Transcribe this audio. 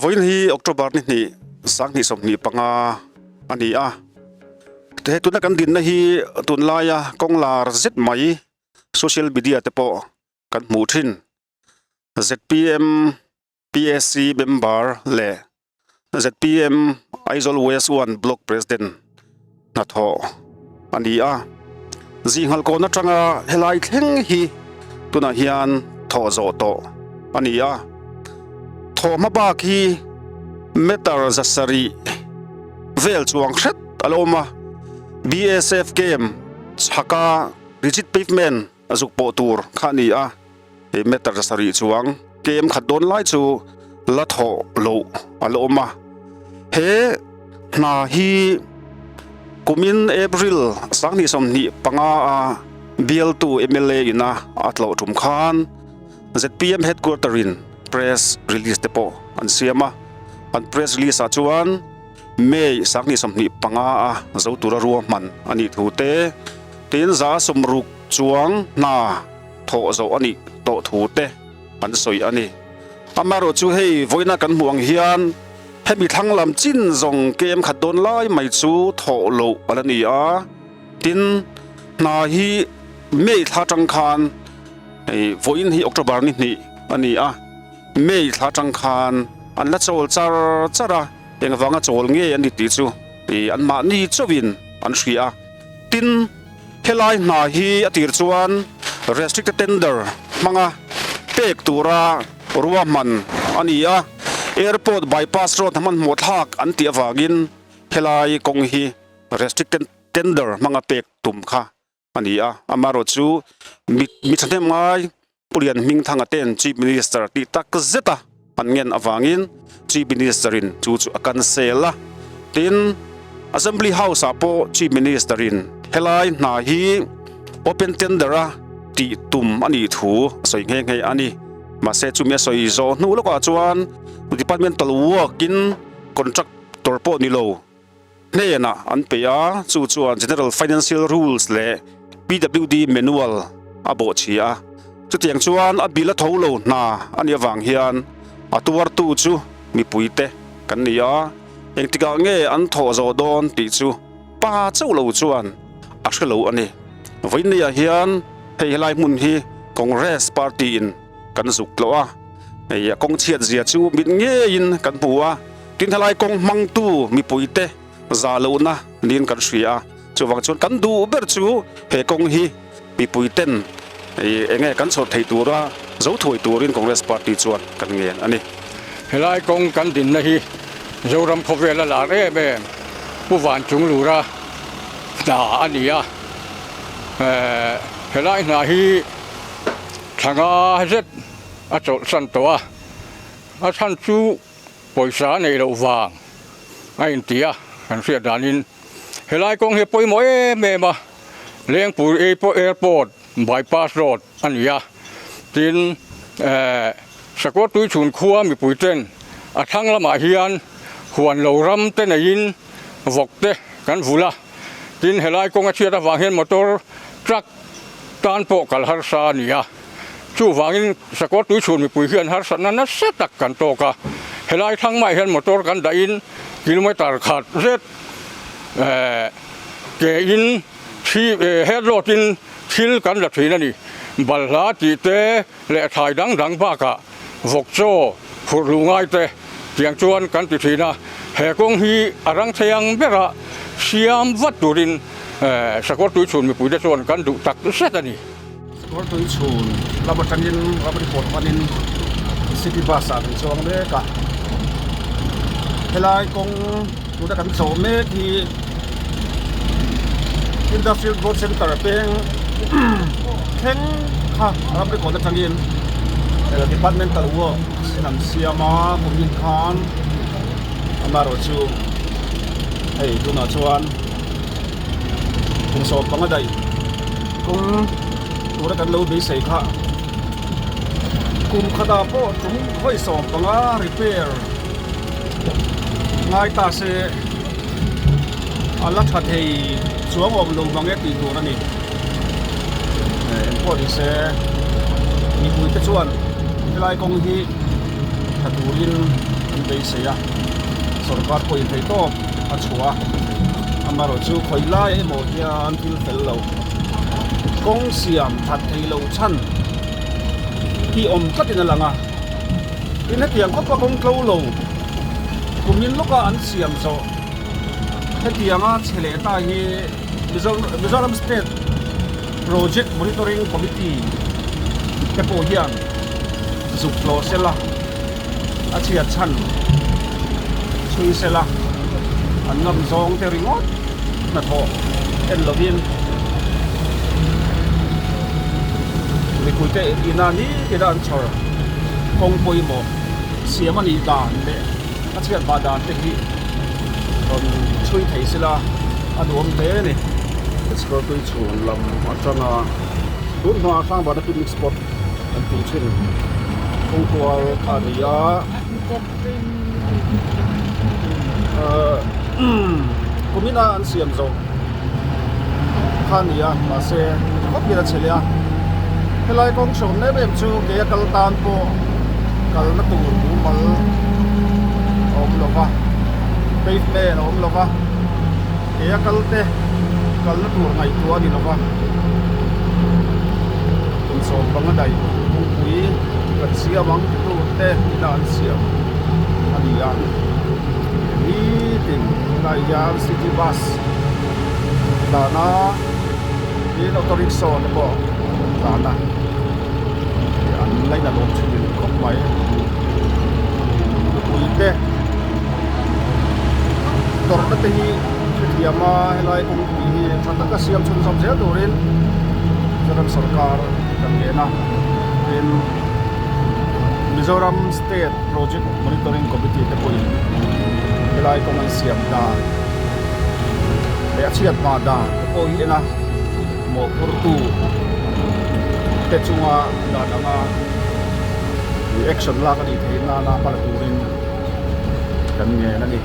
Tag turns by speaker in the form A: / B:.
A: Vawiin hi October ni hnih 2025 a ni a. He tuna kan dinna hi tunlaia kawng lar zet mai social media te pawh kan hmuh thin. ZPM PSC member leh ZPM Aizawl West 1 Block President hnathawh a ni a. Zinghal kawn atanga helai thleng hi tunah hian thawh zawh tawh a ni a. Thawh hma bak hi meter 700 vel chuang hret a lo awm a. BSF camp chhaka rigid pavement a zuk pawh tur kha a ni a. Hei meter 7 chuang kem khat dawn lai chu la thawh loh a la awm a. He hna hi kumin April 2025 a bialtu mla ina a tlawh tum khan zpm headquarter in press release te pawh an siam a. An press release ah chuan May 2025 a zo tura ruahman a nih thu te, tin 60 chuang hna thawh zawh a nih tawh thu te an sawi a ni. Amaherawh chu hei vawiina kan hmuh ang hian hemi thlang lam chin zawng kem khat dawn lai mai chu thawh loh a la ni a, tin hna hi May thla atang khan hei vawiin hi October ni hnih a ni a, May thla atang khan an la chawl char char a, engvanga chawl nge a ni tih chu anmahni chauhin an hria a, tin. Helai hna hi a tir chuan restricted tender hmanga pek tura ruahman a ni a, airport bypass road hmanhmawh thlak an tih avangin helai kawng hi restricted tender hmanga pek tum kha a ni a. Amaherawhchu mi thahnem ngai Pu Lian Hmingthanga ten Chief Minister tih tak zeta an ngen avangin Chief Minister in chu chu a cancel a. Tin, Assembly House ah pawh Chief Minister in helai hna hi open tender a tih tum a nih thu a sawi nghe nghe a ni. Mahse chumi a sawi zawh hnu lawkah chuan Departmental work in contractor pawh ni lo hnenah an pe a, chu chuan General Financial Rules leh PWD Manual a bawhchhi a. Chutiang chuan a bill a tho lo hna a nih avang hian a tuartu chu mipuite kan ni a, engtikah nge an thawh zawh dawn tih chu pa chauh lo chuan a hre lo a ni. Vawiinniah hian hei helai hmun hi Congress Party in kan zuk tlawh a, hei a kawng chhiat zia chu mit ngeiin kan hmu a. Tin helai kawng hmangtu mipuite zah lohna niin kan hria a, chuvang chuan kan duh ber chu he kawng hi mipuiten eng nge kan chhawr thei tura zo thuai turin Congress Party chuan kan ngen a ni.
B: Helai kawng kan dinna hi Zoram khawvel a lar em em Pu Vanchunglura hna a ni a, helai hna hi thla nga zet a chawlhsan tawh a, a chhan chu Pawisa a neih loh vang a inti a, kan hriat danin helai kawng hi a pawimawh em em a, Lengpui Airport bypass road a ni a, tin eh Sakawr Tuichhun khua mipui ten a thlang lamah hian huan lo ram te neiin vawk te kan vulh a, tin helai kawng a chhiat avang hian motor truck tan pawh kal harsa a ni a. Chuvangin Sakawr Tuichhun mipui hian harsatna nasa tak kan tawk a, helai thlang maiah hian motor kan dahin kilometer khat zet ke in head load in thil kan la thin a ni. Balhla tih te leh thlai dang dang bakah vawk chaw phurh luh ngai te tiang chuan kan ti thin a, he kawng hi a rang thei ang berah siam vat turin Sakawr Tuichhun mipui te chuan kan duh tak zet a ni.
A: Kawrtui chhun lam atangin ramri pawt hmanin city bus ah kan chuang mek a, helai kawng tuna kan chho mek hi Industrial Growth Centre peng thleng kha ramri kawt atangin departmental work in an siam a kumin khan amaherawhchu hei tunah chuan. Kum 15 daih kawng tura kan lo beisei kha kum khatah pawh tum vawi 15 repair ngai ta se a la tha thei chuang awm lo mang e tih tur a ni. Engpawh ni se mipui te chuan helai kawng hi tha turin. an beisei a, sorkar pawhin theihtawp a chhuah a, amaherawhchu khawi lai emaw hian thil fel lo kawng siam that thei lo chhan hi awm tlatin a lang a, tin hetiang khawpa kawng tlo lo kumin lawka an siam zawh hetianga chhe leh ta hi Mizoram State Project Monitoring Committee te pawh hian zuk hlawh sela a chhiat chhan chhui sela an ngam zawng te ringawt hnathawh en lovin mipuite ina ni tina an chhawr kawng pawimawh siam a nih dan leh a chhiat bah dan te hi rawn chhui thei sela a duhawm hle a ni. Sikawrtui chhun lam atanga tun hma Hrangvana picnic spot an tih thin kawngkual kha a ni a. Kumina an siam zawh kha a ni a mahse khawp hian a chhe leh a. Helai kawng hreawm em em chu kei a kal tan pawh kalna tur mumal a awm lo va, pavement a awm lo va, kei a kal te kalna tur ngaihtuah a ni lo va. Kum 15 daih kawngpui kan siam ang titu te ina an siam a ni a, nitin helai hian city bus dahna. Tin auto rickshaw te pawh an tlan a an laina lawm thin khawp mai mipui te tawrhna te hi hrethiam a helai kawngpui hi tha taka siam chhun zawm zel turin Mizoram sorkar kan ngen a tin Mizoram state project monitoring committee te pawhin helai kawng an siam dan. Leh a chhiat hma dan te pawh hi en a mawhphurtu te chunga dan anga action lak a nih theih nana hmala turin kan ngen a ni.